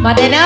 Madeno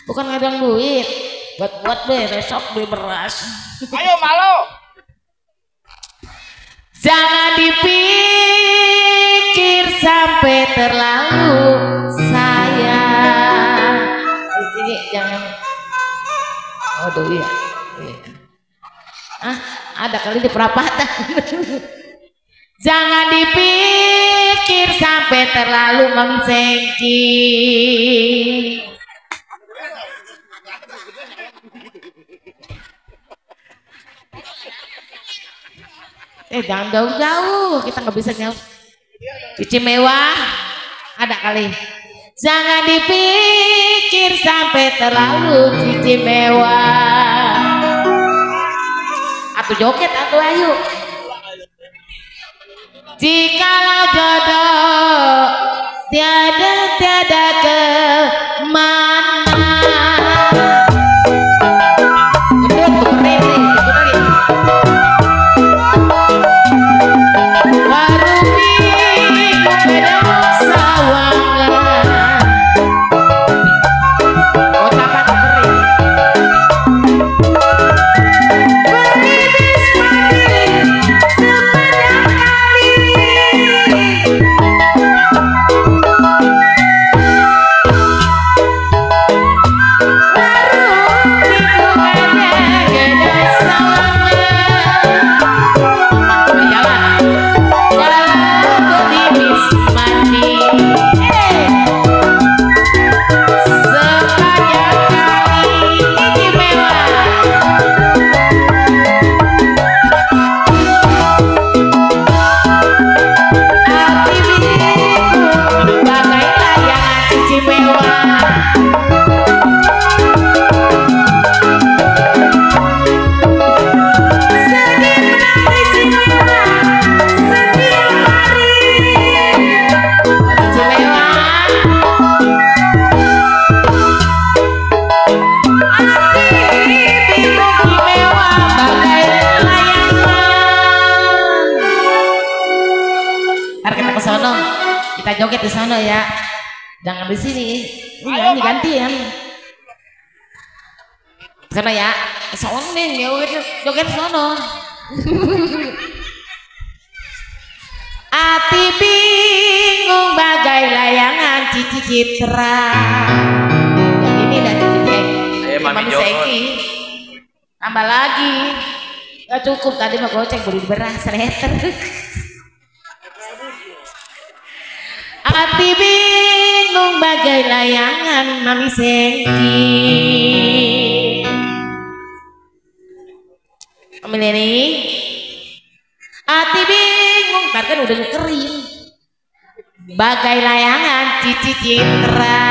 bukan ngadang duit buat besok beli beras. Ayo malo. Jangan dipikir sampai terlalu sayang. Jadi jangan. Waduh iya. Ada kali di perapatan. Jangan dipikir sampai terlalu mengsengki. Jangan jauh-jauh, kita nggak bisa jauh. Cici mewah, ada kali. Jangan dipikir sampai terlalu cici mewah. Atau joget atau ayu. Jikalau jodoh tiada kemana. Kita joget di sana ya, jangan di sini. Ini gantian. Sana ya, sono nih, joget sono. Ati bingung bagai layangan Cici Citra. Yang ini dan Cici Mami Seki. Tambah lagi, gak cukup tadi mau goceng beli beras reter. Hati bingung bagai layangan Mami Seki. Ini hati bingung, kan udah kering. Bagai layangan Cici Citra.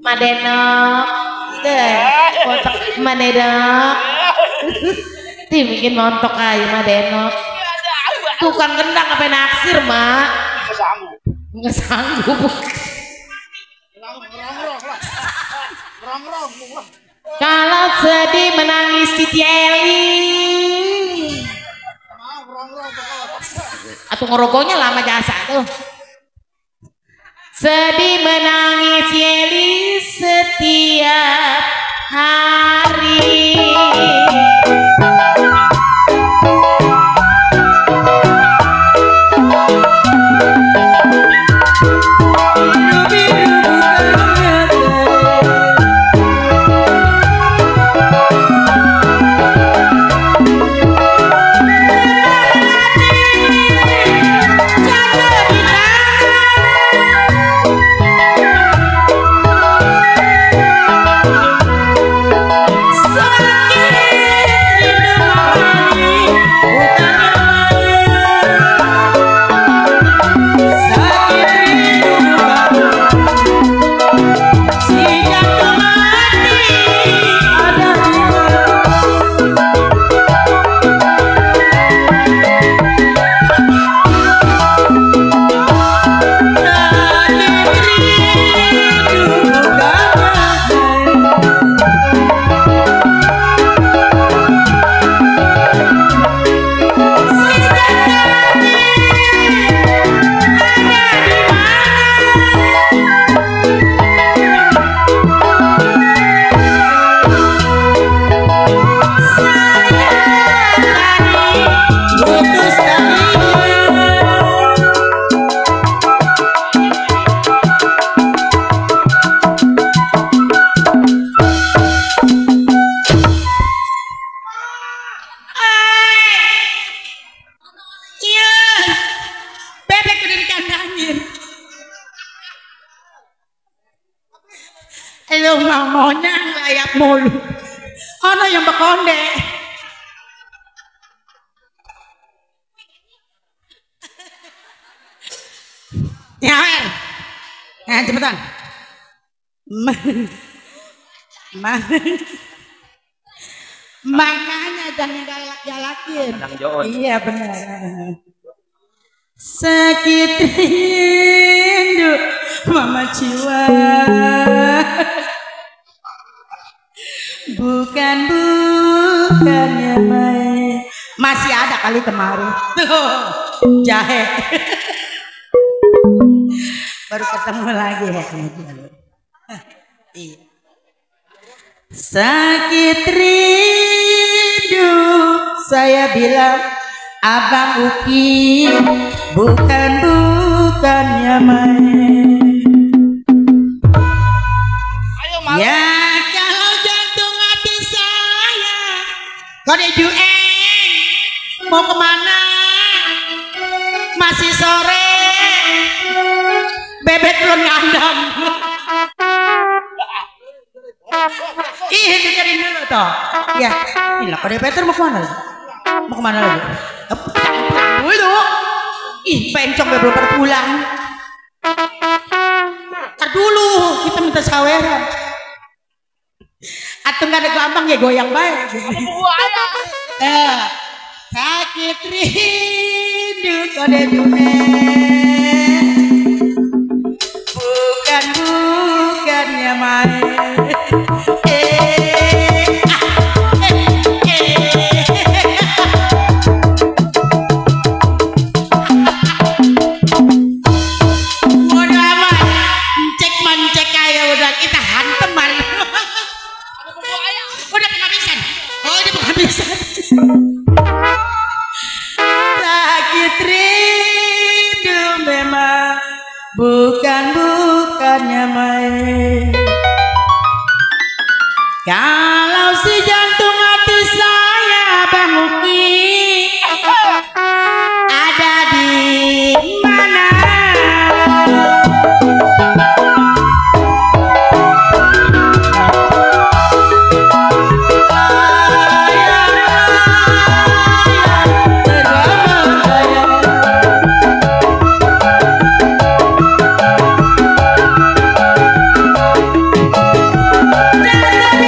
Madeno Montok mana dok? Bikin montok aja mah denok. Tukang gendang apa naksir mak? Nggak sanggup. Kalau sedih menangis Titi Eli. Atau ngerogohnya lama jasa tuh. Sedih menangis Eli setiap hari. Maunya layak mulu. Ono yang bekonde. Nyawer. Nah, cepetan. Makanya jangan galak-galakin. Iya benar. Sakit rindu mama jiwa. Bukannya main. Masih ada kali kemarin. Tuh, jahe. Baru ketemu lagi ya. Sakit rindu saya bilang Abang Uki bukannya main. Ya kalau jantung hati saya kode jueng mau kemana? Masih sore bebek belum ngandang. Ih dengerin dulu toh. Ya inilah kode Peter mau kemana lagi? Mau kemana lagi? Dulu. Ih pencong belum pada pulang. Ntar dulu kita minta saweran. Atau nggak ada gampang ya goyang baik. Sakit rindu kode jueng bukannya main. Cek aja udah kita hanteman. Udah penghabisan. Oh udah penghabisan. Sakit rindu memang bukannya main. Kalau si jantung hati saya Bang Uki ada di mana? Jangan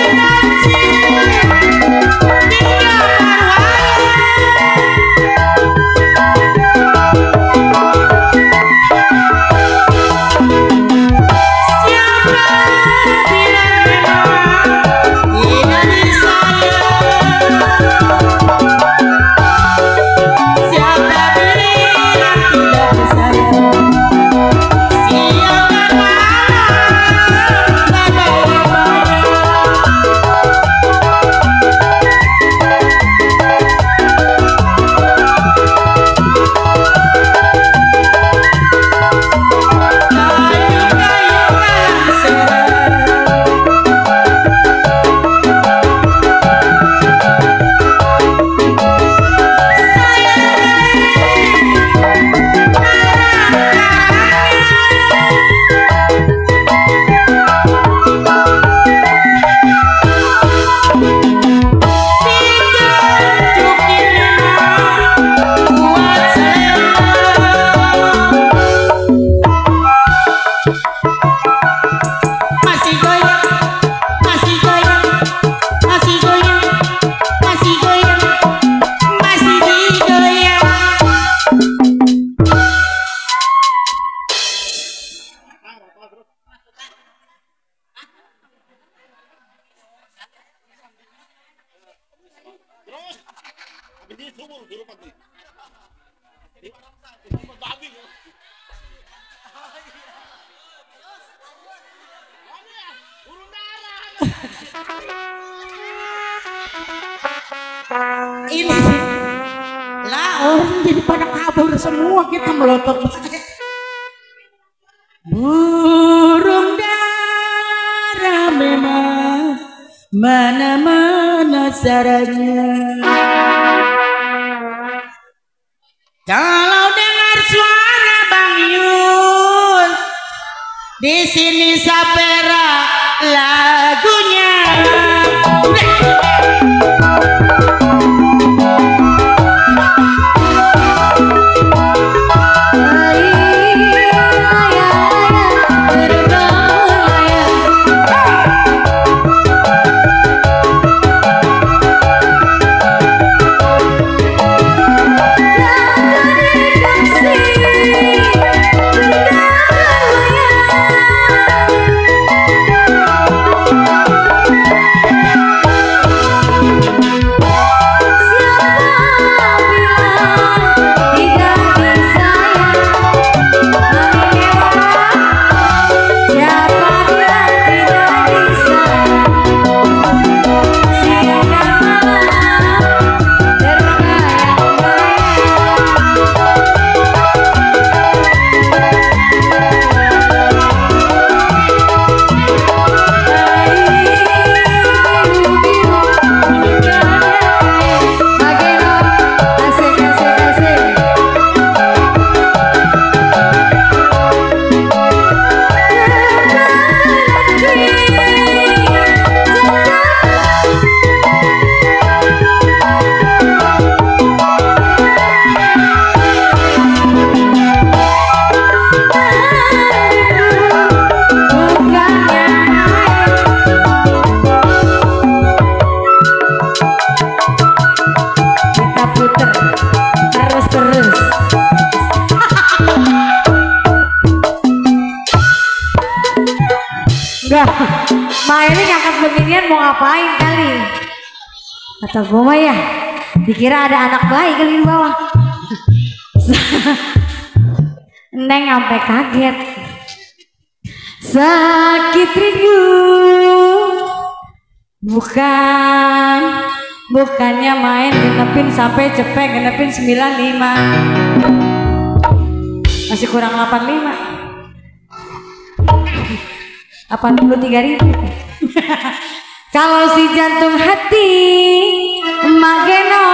Ini sih lah orang jadi pada kabur semua, kita melotot burung dara memang mana-mana sarangnya. Kalau dengar suara Bang Yul di sini Sapera lagunya. Ma ini ngangkat beginian mau ngapain kali? Kata gue mah ya, dikira ada anak bayi kali di bawah. Neng sampai kaget. Sakit rindu, bukannya main genepin sampai cepet genepin 95. Masih kurang 85. 83.000. Kalau si jantung hati Mageno